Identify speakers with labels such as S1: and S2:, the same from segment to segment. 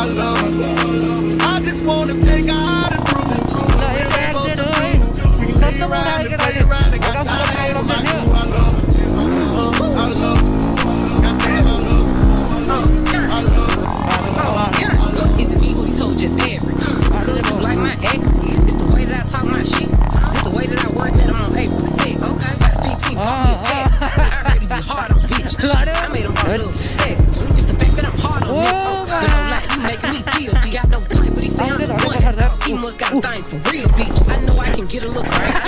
S1: I love her. I just wanna take her out and cruise and cruise. Play around and play around and got time for my crew. I love her. I love her. Goddamn, I love her. I love her.
S2: Is it me who these hoes just average? Could you like my ex? It's the way that I talk my shit. It's the way that I work that I'm on April 6th. Okay, that's PT, call me a cat. I already be hard on bitch. I made them all little sick. It's the fact that I'm hard on niggas. But don't lie, you making me feel. You got no time, but he say I'm the one. He must got a thing for real, bitch. I know I can get a little crazy.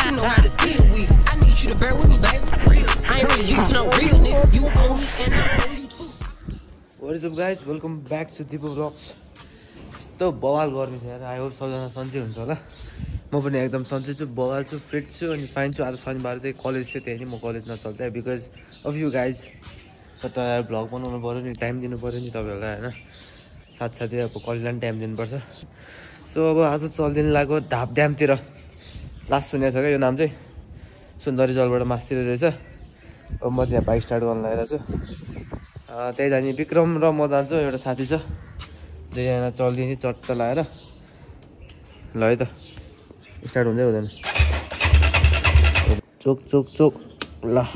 S2: You know how to deal with. I need you to bear with me, baby. Real. I ain't really used to no real nigga. You own me and I own you too.
S3: What is up guys? Welcome back to Deepu Vlogs. यस्तो बवाल गर्मी छ यार. I hope सबजना सन्चै हुन्छ होला. म पनि एकदम सन्चै छु, बवाल छु, फिट छु अनि फाइन छु. आज शनिबार चाहिँ कलेज थियो, त्यही नि म कलेज नचल्दै बिकज अफ यु गाइज. त यार भ्लग बनाउनु पर्यो नि, टाइम दिनु पर्यो नि तपाईँहरूलाई हैन. साथसाथै अब कलेजलाई पनि टाइम दिनुपर्छ. सो अब आज चल्दिनु लाग्यो धाप ड्यामतिर. लास्ट सुनेको छ क्या यो नाम चाहिँ. सुन्दरी जलबाट मास्तिर रहेछ. अब म चाहिँ यहाँ बाइक स्टार्ट गर्न लागेको छु. त्यही जाने विक्रम र म जान्छु. एउटा साथी छ, दुईजना चल्दिने चट्ट लगाएर. ल है त स्टार्ट हुँदै हुँदैन. चोक चोक चोक. ल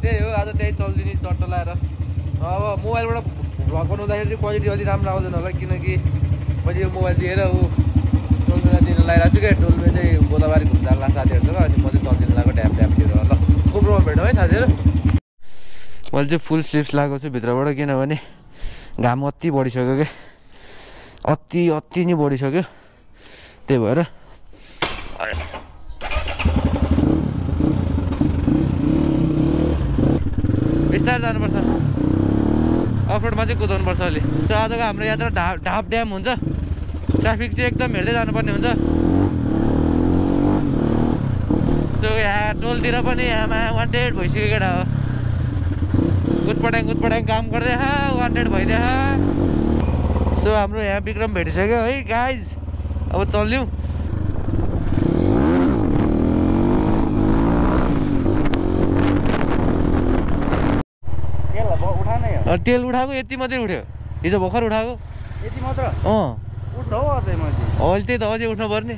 S3: त्यही हो, आज त्यही चल्दिने चट्ट लगाएर. अब मोबाइलबाट भ्लग बनाउँदाखेरि चाहिँ क्वालिटी अलिक राम्रो आउँदैन होला, किनकि मैले यो मोबाइल दिएर ऊ टोलमेतिर लगाइरहेको छु क्या. टोलमे चाहिँ गोदाबारी घुम्दा ला साथीहरूसँग. अनि म चाहिँ चल्दिनु लगाएको ड्याम ड्यामतिर. ल गोब्रोमा भेटौँ है साथीहरू. मैले चाहिँ फुल स्लिप्स लगाएको छु भित्रबाट, किनभने घाम अति बढिसक्यो क्या. अति नै बढिसक्यो. त्यही भएर बिस्तारै जानुपर्छ. अफरोडमा चाहिँ कुदाउनुपर्छ अहिले. सो आजको हाम्रो यात्रा ढाप ड्याम हुन्छ. ट्राफिक चाहिँ एकदम हेर्दै जानुपर्ने हुन्छ. सो यहाँ टोलतिर पनि आमा वान्टेड भइसक्यो केटा हो. कुदपटाङ काम गर्दै वान्टेड भइदियो. सो हाम्रो यहाँ विक्रम भेटिसक्यो है गाइज. अब चल्यौँ. तेल उठाएको यति मात्रै उठ्यो. हिजो भर्खर उठाएको
S4: यति मात्र. उठ्छ हौ अझै मैले.
S3: अहिले त्यही त अझै उठ्नु पर्ने.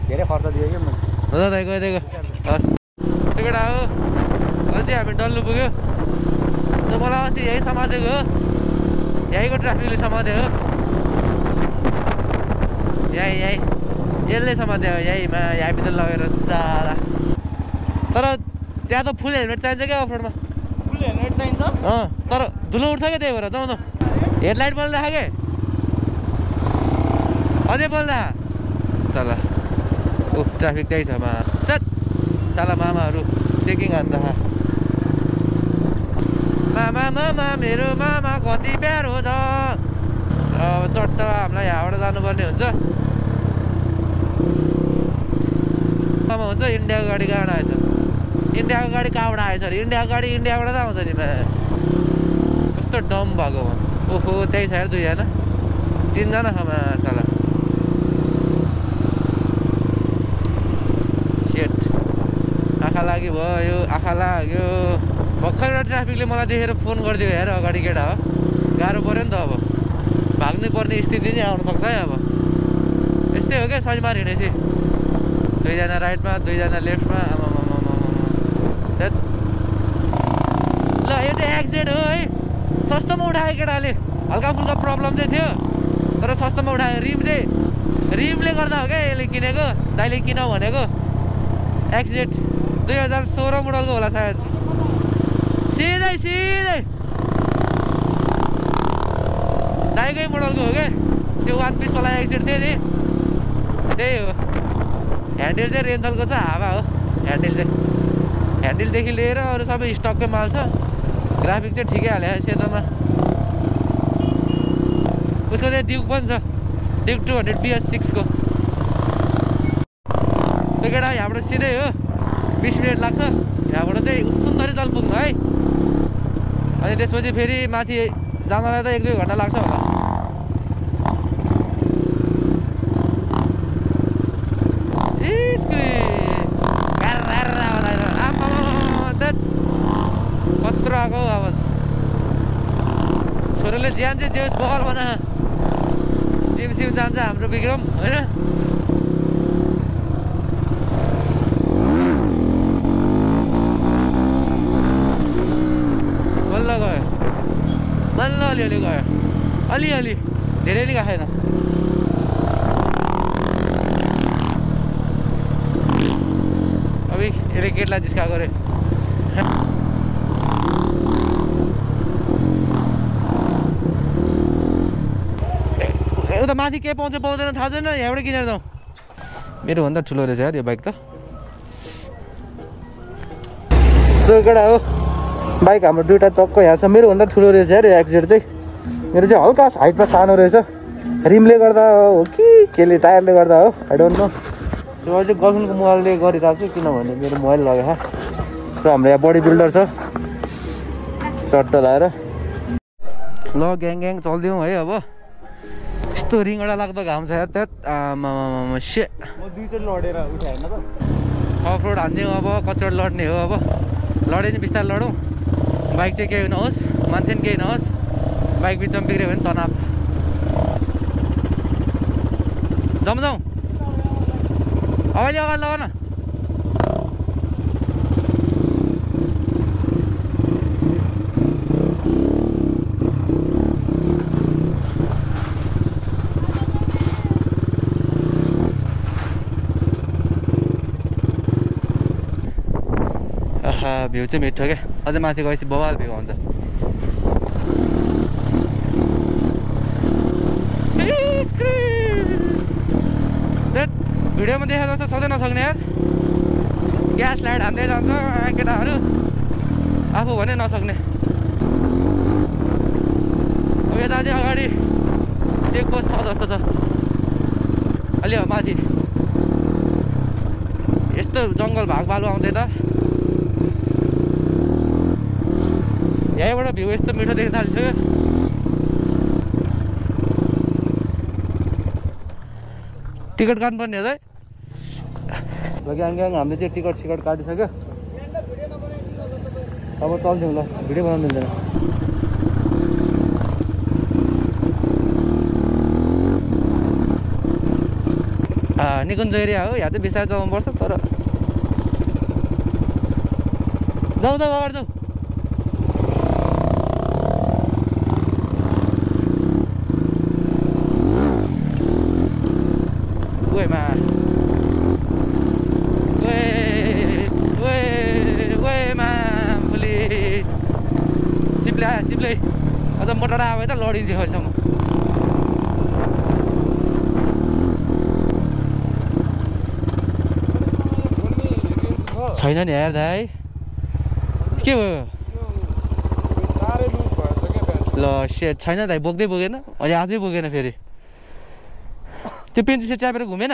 S4: धेरै खर्च दियो क्या मैले.
S3: हो त दाइ गइदिएको. हस् त्यो केटा हो. अहिले चाहिँ हामी डल्लो पुग्यो. सो मलाई अस्ति यहीँ समातेको हो. यहीँको ट्राफिकले समात्यो हो. यहीँ यसले समात्यो हो. यहीँमा यहाँभित्र लगेर साला. तर त्यहाँ त फुल हेलमेट चाहिन्छ क्या अफरोडमा.
S4: फुल हेलमेट चाहिन्छ.
S3: तर धुलो उठ्छ क्या, त्यही भएर जाउँ न. हेडलाइट बल्दा के अझै बल्दा. चल ऊ ट्राफिक त्यही छ मा. तल मामाहरू चेकिङ हान्दा. मामा मेरो मामा कति प्यारो छ. अब चट्ट हामीलाई यहाँबाट जानुपर्ने हुन्छ. मामा हुन्छ इन्डियाको गाडी कहाँबाट आएछ. इन्डियाको गाडी कहाँबाट आएछ अरे. इन्डियाको गाडी इन्डियाबाट त आउँछ नि. कस्तो डम भएको. ओहो त्यही छ यार. दुईजना तिनजना खामा साला. सेट आँखा लागि भयो. आँखा लाग्यो. भर्खर एउटा ट्राफिकले मलाई देखेर फोन गरिदियो यार. अगाडि केटा हो. गाह्रो पऱ्यो नि त. अब भाग्नै पर्ने स्थिति नै आउनसक्छ है. अब यस्तै हो क्या शनिबार हिँडेपछि. दुईजना राइटमा दुईजना लेफ्टमा. ल यो चाहिँ एक्सिडेन्ट हो है. सस्तोमा उठायो केटाले. हल्का फुल्का प्रब्लम चाहिँ थियो तर सस्तोमा उठायो. रिमले गर्दा हो क्या यसले किनेको. दाइले किन भनेको. एक्सिडेन्ट 2016 मोडलको होला सायद. सिधै दाइकै मोडलको हो क्या. त्यो 1 पिसवाला एक्सिडेन्ट थियो नि. त्यही हो. ह्यान्डल चाहिँ रेन्थलको छ. हावा हो ह्यान्डल चाहिँ. ह्यान्डलदेखि लिएर अरू सबै स्टककै माल छ. ग्राफिक चाहिँ ठिकै हाल्यो सेतोमा. उसको चाहिँ ड्युक पनि छ. ड्युक 200 PS6 को. त्यो केटा यहाँबाट सिधै हो 20 मिनट लाग्छ. यहाँबाट चाहिँ सुन्दरी जल पुग्नु है. अनि त्यसपछि फेरि माथि जानलाई त 1-2 घन्टा लाग्छ होला। कत्रो आएको आवाज। छोरोले ज्यान चाहिँ जेस बल बना जिम जान्छ हाम्रो विक्रम होइन। बल्ल गयो, बल्ल अलिअलि गयो, अलिअलि धेरै नि गएन। अब यसले केटलाई जिस्काएको रे। उता माथि के पाउँछ पाउँदैन थाहा छैन, यहाँबाट किनेर जाउँ। मेरो भन्दा ठुलो रहेछ यार यो बाइक त। सोकेडा हो बाइक हाम्रो दुईवटा टक्क यहाँ छ। मेरो भन्दा ठुलो रहेछ यार यो एक्जेट चाहिँ। मेरो चाहिँ हल्का हाइटमा सानो रहेछ। रिमले गर्दा हो कि केले टायरले गर्दा हो आई डोन्ट नो। सो अहिले गर्लफ्रेन्डको मोबाइलले गरिरहेको छु किनभने मेरो मोबाइल लगेको छ। सो हाम्रो यहाँ बडी बिल्डर छ चट्ट लाएर। ल ग्याङ चल्दिउँ है। अब यस्तो रिङडा लाग्दो घाम छ यार त्यहाँ। आमामामा से
S4: म दुईचोटि लडेर उठाएँ होइन त।
S3: अफ रोड हान्दिउँ अब, कतिचोटि लड्ने हो अब। लडे नि बिस्तारै लडौँ। बाइक चाहिँ केही नहोस्, मान्छे पनि केही नहोस्। बाइक बिचमा बिग्रियो भने तनाव। जाउँ अहिले अगाडि लग न। भ्यू चाहिँ मिठो क्या। अझै माथि गएपछि बवाल भ्यू हुन्छ। भिडियोमा देखाएको जस्तो सधैँ नसक्ने यार। ग्यास लाइट हान्दै जान्छ केटाहरू, आफू भने नसक्ने। अब यता चाहिँ अगाडि चेकपोस्ट छ जस्तो छ अलि माथि। यस्तो जङ्गल भाग भालु आउँथ्यो त। यहीँबाट भ्यू यस्तो मिठो देख्न थालिसक्यो। टिकट काट्नुपर्ने हो त। ल ग्याङ हामीले चाहिँ टिकट सिकट काटिसक्यो। अब चल्थ्यौँ ल, भिडियो बनाउनु मिल्दैन। निकुञ्ज एरिया हो, यहाँ चाहिँ बिस्तारै चलाउनुपर्छ। तर जाउँ अगाडि जाउँ। चिप्ले अझ मोटाडा आयो त लडिन्थ्यो अहिलेसम्म। छैन नि यार दाइ, के भयो? ल सेट छैन दाइ, बोक्दै बोकेन अहिले, अझै बोकेन फेरि। त्यो पेन्ची सेट च्यापेर घुमेन।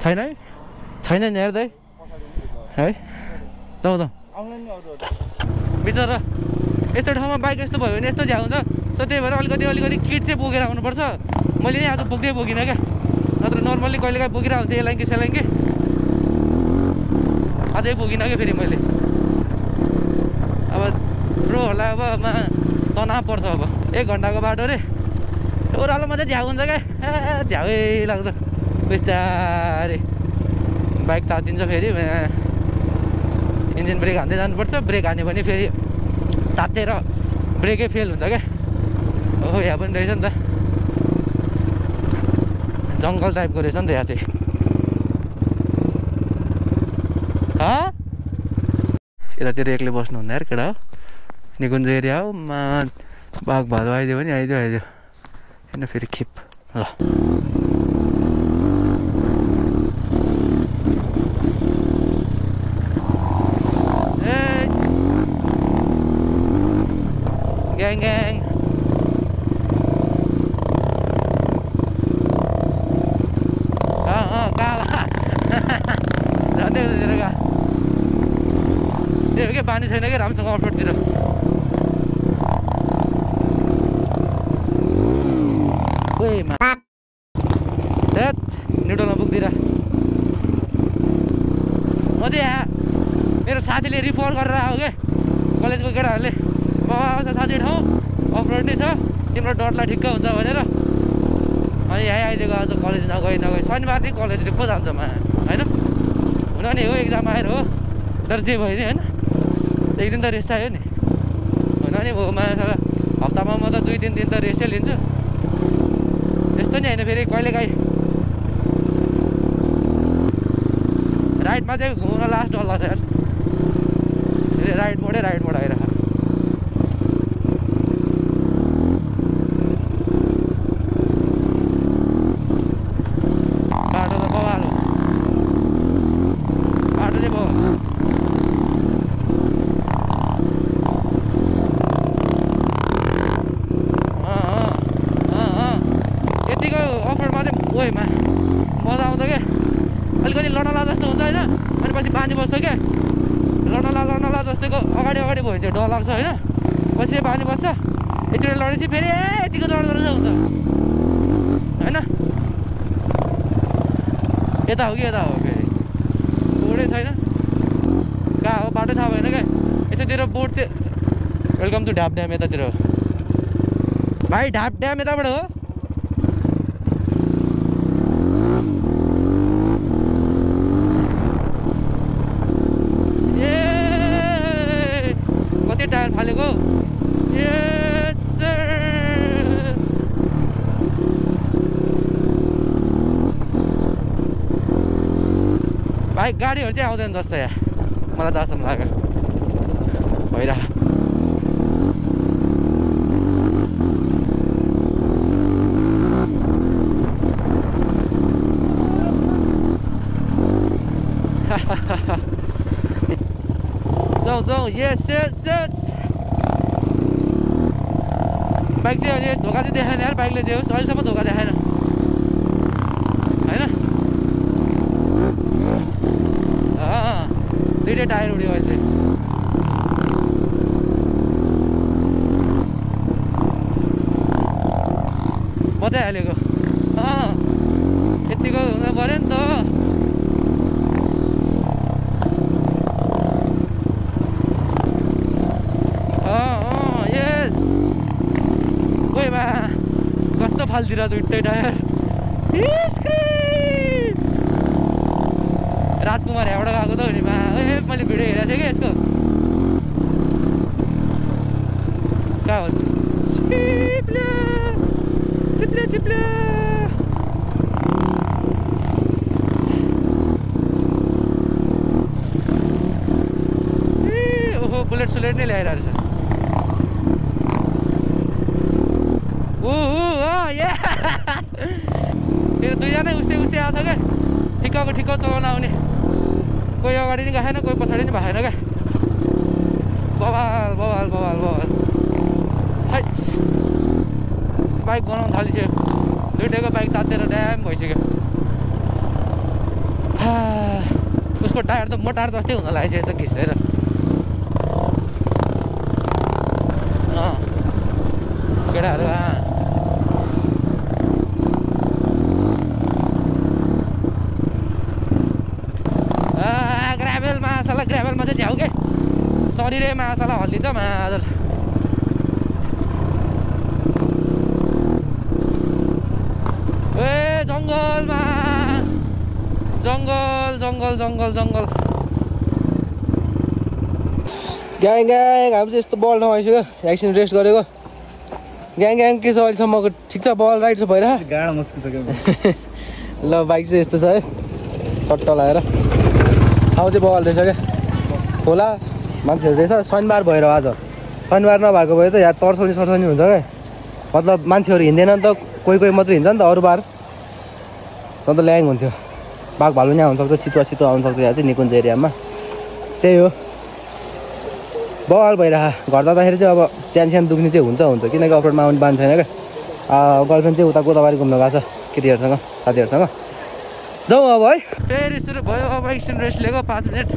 S3: छैन है, छैन नि यार दाइ है। जाउँ बिचरा यस्तो ठाउँमा बाइक यस्तो भयो भने यस्तो झ्याउ हुन्छ। सो त्यही भएर अलिकति किट चाहिँ बोकेर आउनुपर्छ। मैले नि आज बोक्दै बोकिनँ क्या, नत्र नर्मल्ली कहिलेकाहीँ बोकिरहेको हुन्थेँ एलाङ्के सेलाङ्के। अझै बोकिनँ क्या फेरि मैले। अब ब्रोहरूलाई अब तनाव पर्छ। अब 1 घन्टाको बाटो रे, ओह्रालोमा चाहिँ झ्याउ हुन्छ क्या, झ्याउै लाग्दो। बिस्तारै बाइक तातिन्छ फेरि। इन्जिन ब्रेक हान्दै जानुपर्छ। ब्रेक हान्यो भने फेरि तातेर ब्रेकै फेल हुन्छ क्या। ओहो यहाँ पनि रहेछ नि त, जङ्गल टाइपको रहेछ नि त यहाँ चाहिँ। यतातिर एक्लै बस्नु हुँदा यार केटा हो। निकुञ्ज एरिया हो, बाघ भालु आइदियो भने आइदियो होइन फेरि खिप। ल ग्याङ झन्डै उतातिर गा। त्यही हो कि बानी छैन कि राम्रोसँग अफरोडतिर न्युट्रलमा पुग्दिएर म चाहिँ यहाँ मेरो साथीले रिफर गरेर आयो क्या कलेजको केटाहरूले आउँछ साथी ठाउँ अफरोड नै छ तिम्रो डरलाई ठिक्क हुन्छ भनेर अनि यहाँ आइदिएको आज कलेज नगई शनिबार नै कलेज पो जान्छ मा होइन हुन नि हो एक्जाम आएर हो तर जे भयो नि होइन एक दिन त रेस्ट चाहियो नि हुन नि भयो मा हप्तामा म त 2-3 दिन त रेस्टै लिन्छु त्यस्तो नि होइन फेरि कहिलेकाहीँ राइडमा चाहिँ घुम्न लास्ट डल्ला छ यार राइड मोड आइरहेको बाटो त बवाल हो बाटो चाहिँ बवाल यतिको अफरमा चाहिँ ओएमा मजा आउँछ क्या अलिकति लडला जस्तो हुन्छ होइन अनि पछि पानी बस्छ क्या लडला जस्तोको अगाडि भयो भने चाहिँ डर लाग्छ होइन पछि पानी बस्छ यतिवटा लडेपछि फेरि यतिको लड्दो रहेछ हुन्छ होइन यता हो कि यता हो फेरि बोर्डै छैन कहाँ हो बाटो थाहा भएन क्या यतातिर बोर्ड चाहिँ वेलकम टु ढाप ड्याम यतातिर हो भाइ ढाप ड्याम यताबाट हो टायर फालेको यस सर बाइक गाडीहरू चाहिँ आउँदैन जस्तो यहाँ मलाई जहाँसम्म लाग्यो भइरह जाउँ यस बाइक चाहिँ अहिले धोका चाहिँ देखाएन यार बाइकले चाहिँ होस् अहिलेसम्म धोका देखाएन होइन दुइटै टायर उड्यो अहिले चाहिँ बचाइहालेको यतिको हुन पऱ्यो नि त कस्तो फाल्तिर दुइटै टायर राजकुमार यहाँबाट गएको त हुनेमा ए मैले भिडियो हेरेको थिएँ कि यसको कहाँ हो चिप्ले ओहो बुलेट सुलेट नै ल्याइरहेको छ मेरो दुईजना उस्तै आएको छ क्या ठिक्क चलाउन आउने कोही अगाडि नि गएन कोही पछाडि नि भएन क्या बवाल बाइक बनाउनु थालिसक्यो दुइटैको बाइक तातेर ड्याम भइसक्यो उसको टायर त मोटार जस्तै हुन लागिसकेको छ घिसेर केटाहरू ग्राभेलमा चाहिँ झ्याउ के शरीरै मासाला हल्लिन्छ मादर ए जङ्गलमा जङ्गल ग्याङ हामी चाहिँ यस्तो बल नभइसक्यो एकछिन रेस्ट गरेको ग्याङ के छ अहिलेसम्मको ठिक छ बल राइट छ भइरह
S4: गाडा मस्किसक्यो
S3: ल बाइक चाहिँ यस्तो छ है चट्ट लगाएर ठाउँ चाहिँ बल रहेछ क्या खोला मान्छेहरू रहेछ शनिबार भएर आज शनिबार नभएको भए त यहाँ तर्साउने हुन्छ क्या मतलब मान्छेहरू हिँड्दैन नि त कोही मात्रै हिँड्छ नि त अरू बार त ल्याङ हुन्थ्यो बाघ भालु नि आउनु सक्छ चितुवा आउनु सक्छ यहाँ चाहिँ निकुञ्ज एरियामा त्यही हो बवाल भइरह घर जाँदाखेरि चाहिँ अब च्यान दुख्ने चाहिँ हुन्छ किनकि अफरोडमा आउने बानी छैन क्या गर्लफ्रेन्ड चाहिँ उता गोदावरी घुम्न गएको छ केटीहरूसँग साथीहरूसँग जाउँ अब है फेरि सुरु भयो अब एकछिन रेस्ट लिएको 5 मिनट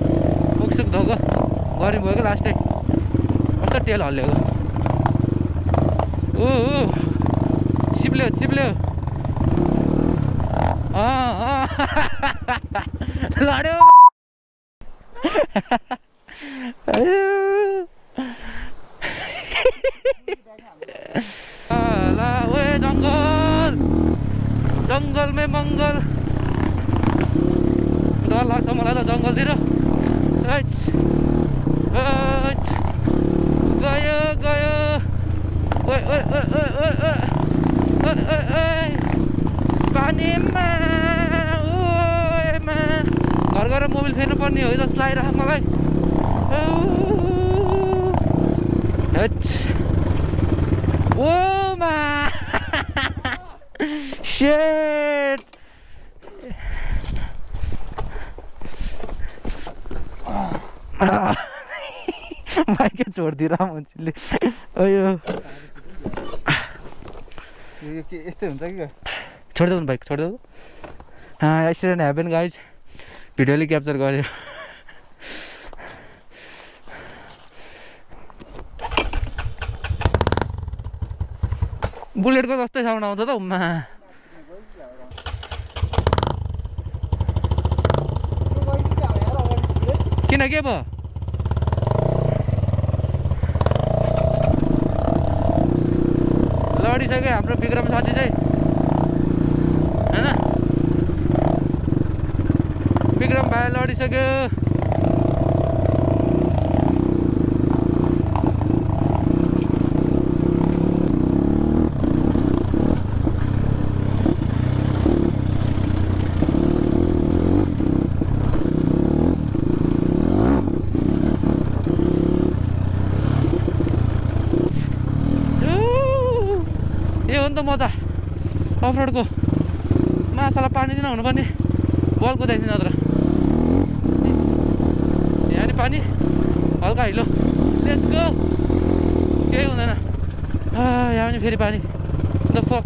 S3: मुखसुक धोको गर्मी भयो क्या लास्टै कस्तो टेल हल्लेको ओ चिप्ल्यो लड्यो ला ओए जङ्गलमै मङ्गल डर लाग्छ मलाई त जङ्गलतिर गयो पानीमा घर गएर मोबाइल फेर्नु पर्ने हो जस्तो लागिरहेको मलाई ओ मा शिट बाइकै छोडिदिएर मान्छेले अयो
S4: यस्तै हुन्छ कि
S3: छोडिदेऊ न बाइक छोडिदेऊ एक्सिडेन्ट ह्यापन गाइज भिडियोले क्याप्चर गर्यो बुलेटको जस्तै साउन्ड आउँछ त उम्मा किन के भयो लडिसक्यो हाम्रो विक्रम साथी चाहिँ हैन विक्रम भाइ लडिसक्यो मजा अफरोडको माछालाई पानी दिन हुनुपर्ने बल कुदाइदिनु नत्र यहाँ नि पानी हल्का हिलो लेट्स गो केही हुँदैन यहाँ पनि फेरि पानी द फक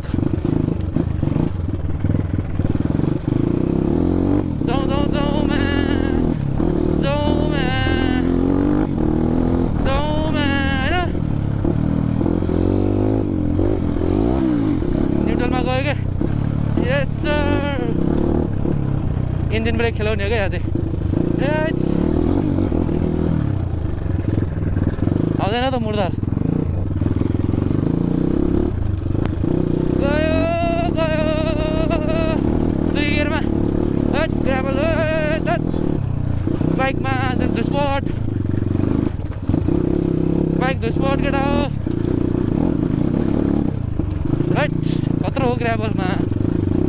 S3: इन्जिन ब्रेक खेलाउने हो क्या यहाँ चाहिँ आउँदैन त मुर्दार गयो दुई गियरमा ग्राभल बाइकमा स्पट बाइक स्पट केटा हो कत्रो हो ग्राभलमा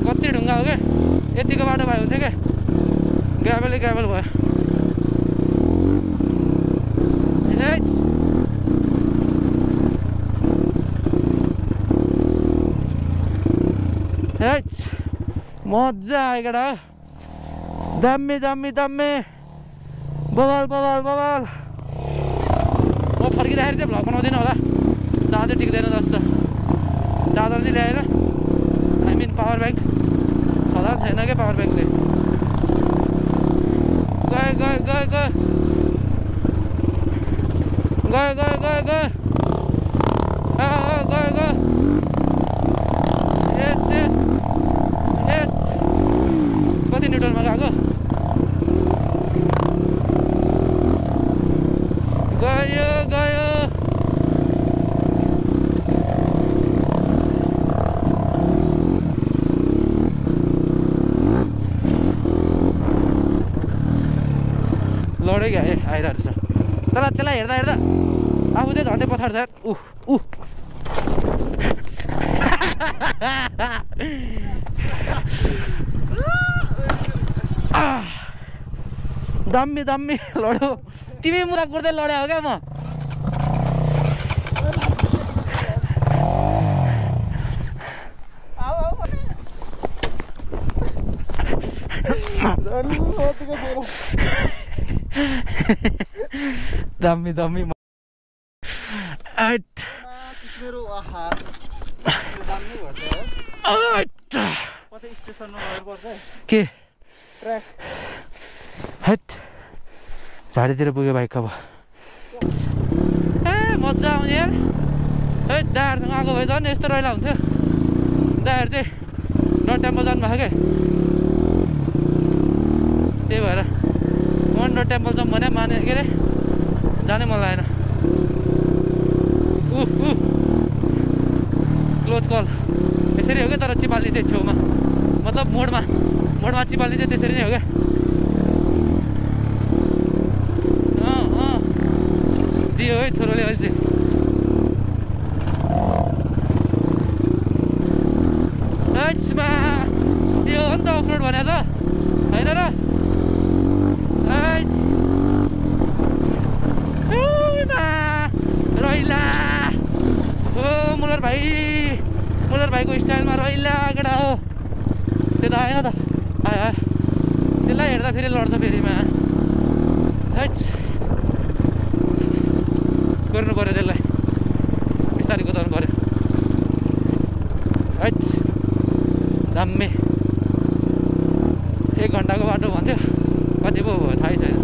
S3: कति ढुङ्गा हो क्या यतिको बाटो भयो हुन्थ्यो क्या ग्राभल भयो मजा आयो केटा दामी बवाल म फर्किँदाखेरि चाहिँ भ्लग बनाउँदिनँ होला चार्जर टिक्दैन जस्तो चार्जर चाहिँ ल्याएर आई मिन पावर ब्याङ्क छँदा छैन क्या पावर ब्याङ्क चाहिँ गयो यस कति न्युटनमा गएको गयो लडेको आइरहेको छ तर त्यसलाई हेर्दा आफू चाहिँ झन्डै पछाडि छ दामी लड्यो तिमी मुदा कुर्दै लड्या हो क्या म दामी
S4: मेरो आहार स्टेसनमा गर्नुपर्छ
S3: के
S4: ट्र्याक
S3: हट झाडीतिर पुग्यो बाइक अब मजा आउने यार है दाहरूसँग आएको भए झन् यस्तो रहिला हुन्थ्यो दाहरू चाहिँ डट टेम्पल जानुभएको क्या त्यही भएर मन डट टेम्पल जाउँ भने माने के अरे जानै मन लागेन क्लोज कल यसरी हो क्या तर चिपाल्ने चाहिँ छेउमा मतलब मोडमा चिपाल्ने चाहिँ त्यसरी नै हो क्या दियो है छोरोले अहिले चाहिँ यो हो नि त अफरोड भने त होइन र रहिला ओ मुलर भाइको स्टाइलमा रहिला केटा हो त्यो त आएन त आयो त्यसलाई हेर्दा फेरि लड्छ फेरिमा गर्नु पऱ्यो त्यसलाई बिस्तारै कुदाउनु पऱ्यो दामी 1 घन्टाको बाटो भन्थ्यो कति पो भयो थाहै छैन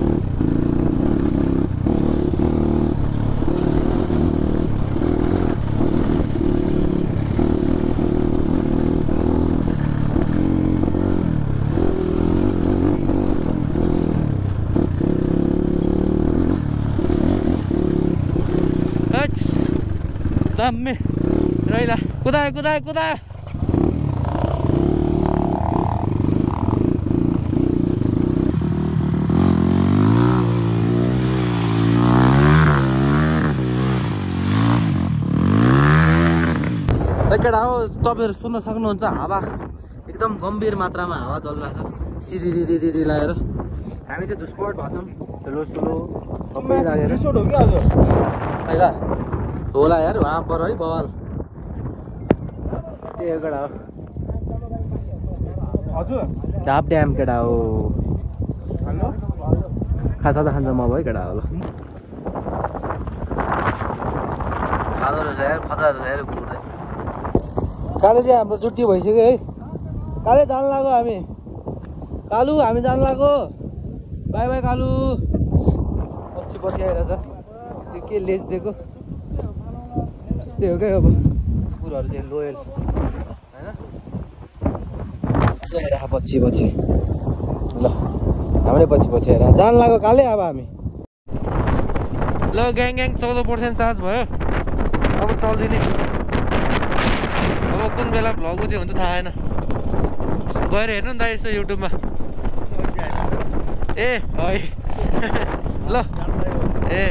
S3: दामी रहिला कुदायो केटा हो तपाईहरु सुन्न सक्नुहुन्छ हावा एकदम गम्भीर मात्रामा हावा चलिरहेछ सिरिरिरिरि लागेर हामी चाहिँ दुस्पट भन्छौँ हेलो सुलो सबै लागेर रिसोर्ट हो कि आज हैला होला यार वहाँ पर है बवाल त्यही केटा हो
S4: हजुर
S3: झाप ड्याम केटा हो खाजा त खान्छ म भयो केटा हो ल खाँदो रहेछ यार खतरा रहेछ यार कुकुर काले चाहिँ हाम्रो छुट्टी भइसक्यो है काले जान लाग्यो हामी जान लाग्यो बाई बाई कालु पछि आइरहेछ त्यो के लेस दिएको त्यस्तै हो क्या अब कुकुरहरू चाहिँ लोयल होइन पछि ल हाम्रै पछि आएर जान लाग्यो काले अब हामी ल ग्याङ 14% चार्ज भयो अब चल्दिने अब कुन बेला भ्लग उठ्यो हुन्छ थाहा छैन गएर हेर्नु नि त यसो युट्युबमा ए है ल ए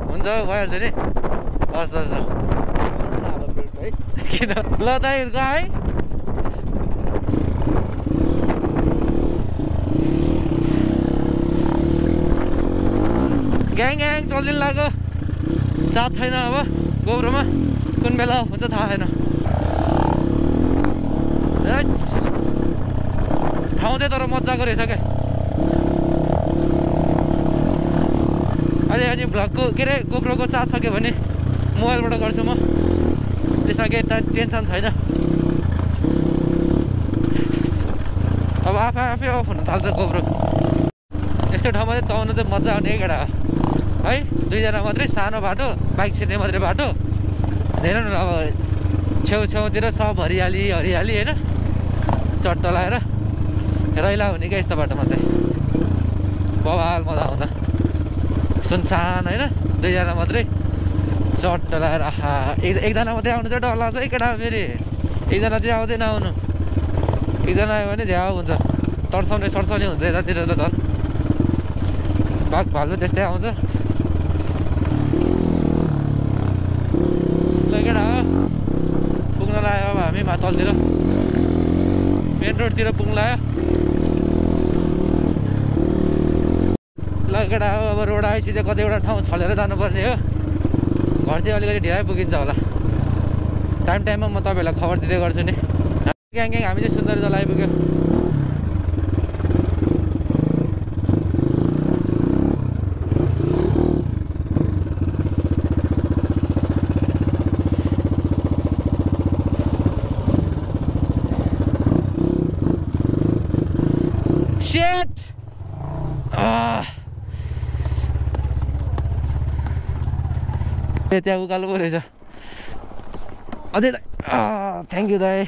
S3: हुन्छ भइहाल्छ नि हस् किन ल दाइहरूको है ग्याङ चल्दिनु लाग्यो चार्ज छैन अब गोब्रोमा कुन बेला हुन्छ थाहा छैन ठाउँ चाहिँ तर मजाको रहेछ क्या अहिले भ्लगको के अरे गोब्रोको चार्ज सक्यो भने मोबाइलबाट गर्छु म त्यसमा केही टेन्सन छैन अब आफै अफ हुन थाल्छ गोब्रो यस्तो ठाउँमा चाहिँ चलाउनु चाहिँ मजा आउने केटा है 2 जना मात्रै सानो बाटो बाइक छिर्ने मात्रै बाटो हेर न अब छेउतिर सब हरियाली होइन चट्ट लगाएर रहिला हुने क्या यस्तो बाटोमा चाहिँ बवाल मजा आउँदा सुनसान होइन 2 जना मात्रै चट्ट लगाएर आहा एकजना मात्रै आउनु चाहिँ डर लाग्छ है केटा फेरि एकजना चाहिँ आउँदैन आउनु एकजना आयो भने झ्याउ हुन्छ तर्साउने सर्साउने हुन्छ यतातिर त झन् बाघ भालु त्यस्तै आउँछ ल केटा पुग्न लाग्यो अब हामी तलतिर मेन रोडतिर पुग्न लाग्यो ल केटा अब रोड आएपछि चाहिँ कतिवटा ठाउँ छलेर जानुपर्ने हो घर चाहिँ अलिकति ढिलै पुगिन्छ होला टाइममा म तपाईँहरूलाई खबर दिँदै गर्छु नि ग्याङ हामी चाहिँ सुन्दर जल आइपुग्यो ए त्यहाँ उकालो पो रहेछ अझै दाइ थ्याङ्क यू दाइ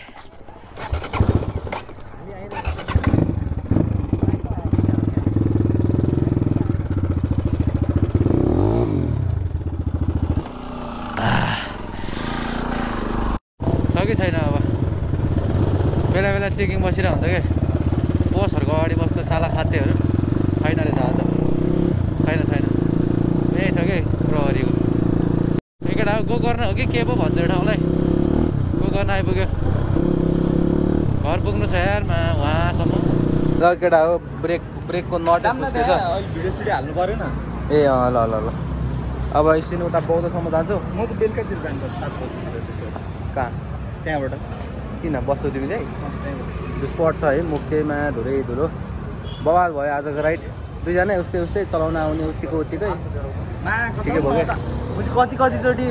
S3: कि छैन अब बेला बेला चेकिङ बसिरहेको हुन्छ क्या बसहरूको अगाडि बस्दा साला खाद्यहरू छैन रहेछ आज छैन यही छ कि प्रहरीको केटा हो गो गर्न हो कि के पो भन्छ एउटा ठाउँलाई गो गर्न आइपुग्यो घर पुग्नु छ यारमा उहाँसम्म ल केटा हो ब्रेकको नट फुस्केछ
S4: भिडियो सिडियो हाल्नु परेन
S3: ए ल ल ल अब एकछिन उता बौद्धसम्म जान्छु
S4: म त बेलुकातिर जानुपर्छ 7 बजीतिर
S3: कहाँ
S4: त्यहाँबाट
S3: किन बस्दोदेखि चाहिँ स्पट छ है मुक्चेमा धुरै धुलो बवाल भयो आजको राइड दुईजना उस्तै चलाउन आउने उत्तिकै ठिकै भयो क्या कतिचोटि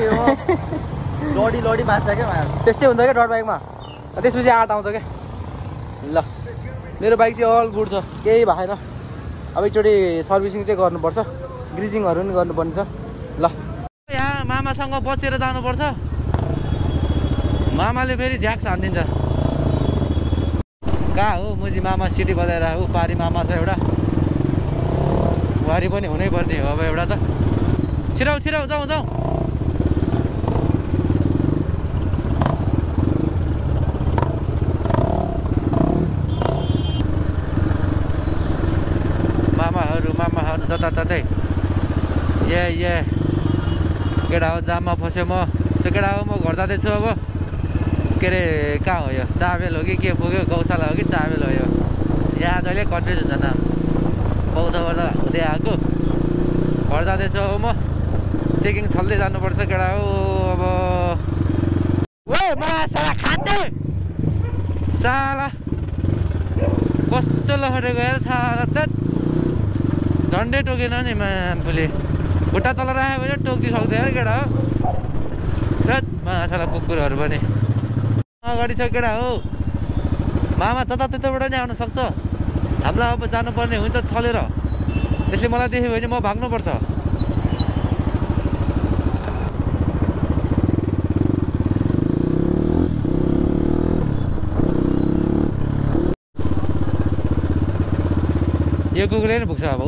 S3: लडी मान्छ क्या त्यस्तै हुन्छ क्या डट बाइकमा त्यसपछि आँट आउँछ क्या ल मेरो बाइक चाहिँ अल गुड छ केही भएन अब एकचोटि सर्भिसिङ चाहिँ गर्नुपर्छ ग्रिजिङहरू पनि गर्नुपर्ने छ ल यहाँ मामासँग बचेर जानुपर्छ मामाले फेरि झ्याक्स हानिदिन्छ कहाँ हो मुजी मामा सिटी बजाएर ऊ पारी मामा छ एउटा बुहारी पनि हुनैपर्ने हो अब एउटा त छिराउ जाउँ मामाहरू जताततै ए केटा हो जाममा फस्यो म केटा हो म घर जाँदैछु अब के अरे कहाँ हो यो चाबेल हो कि के पुग्यो गौशाला हो कि चाबेल हो यो यहाँ जहिले कन्फ्युज हुन्छ न बौद्धबाट हुँदै आएको घर जाँदैछु अब म चेकिङ छल्दै जानुपर्छ केटा हो अब साला खाँदै साला कस्तो लहरेको यार साला त झन्डै टोकेन नि मान्छेले खुट्टा तल राखेको चाहिँ टोक्दी सक्दैन केटा हो साला कुकुरहरू पनि अगाडि छ केटा हो मामा त्यताबाट नि आउन सक्छ हामीलाई अब जानुपर्ने हुन्छ छलेर त्यसले मलाई देख्यो भने म भाग्नुपर्छ यो कुकुरले नि पुग्छ अब